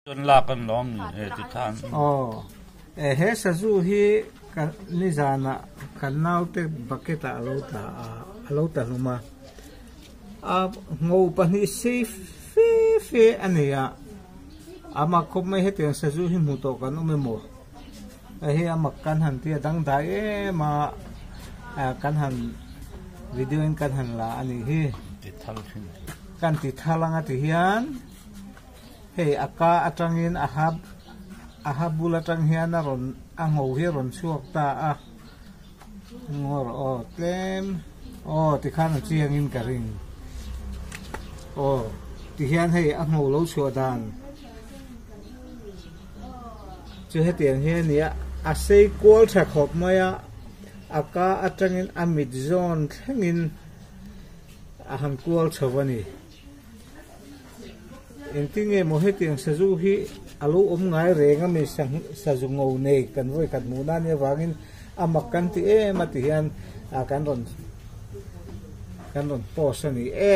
Chuan lak an lawm ni he ti khan. Aw e he sazu hi ka nizanah kan naute bucket ah alo tla a alo tla hlum a a ngo pahnih sei fe fe a nei a a mak khawp mai hetiang sazu hi hmu tawh kan awm emaw hei a mak kan han tia dangdai em a kan han video in kan han la a nih hi kan ti thal anga ti hian. Hei a ka atangin a ha a ha bul atang hian a rawn a ngho hi a rawn chhuak ta a ngaw rawh aw tlem aw tikhan a chiangin ka ring aw tihian hei a ngho lo chhuah dan chu hetiang hi a ni a a sei kual tha khawp mai a a ka atangin a mit zawn thlengin a han kual chho a ni. Engtin nge maw hetiang sazu hi a lo awm ngai reng a mi sazu ngo nei kan vawi khat hmuh na nia vangin a mak kan ti em a ti hian kan rawn kan rawn post a ni e.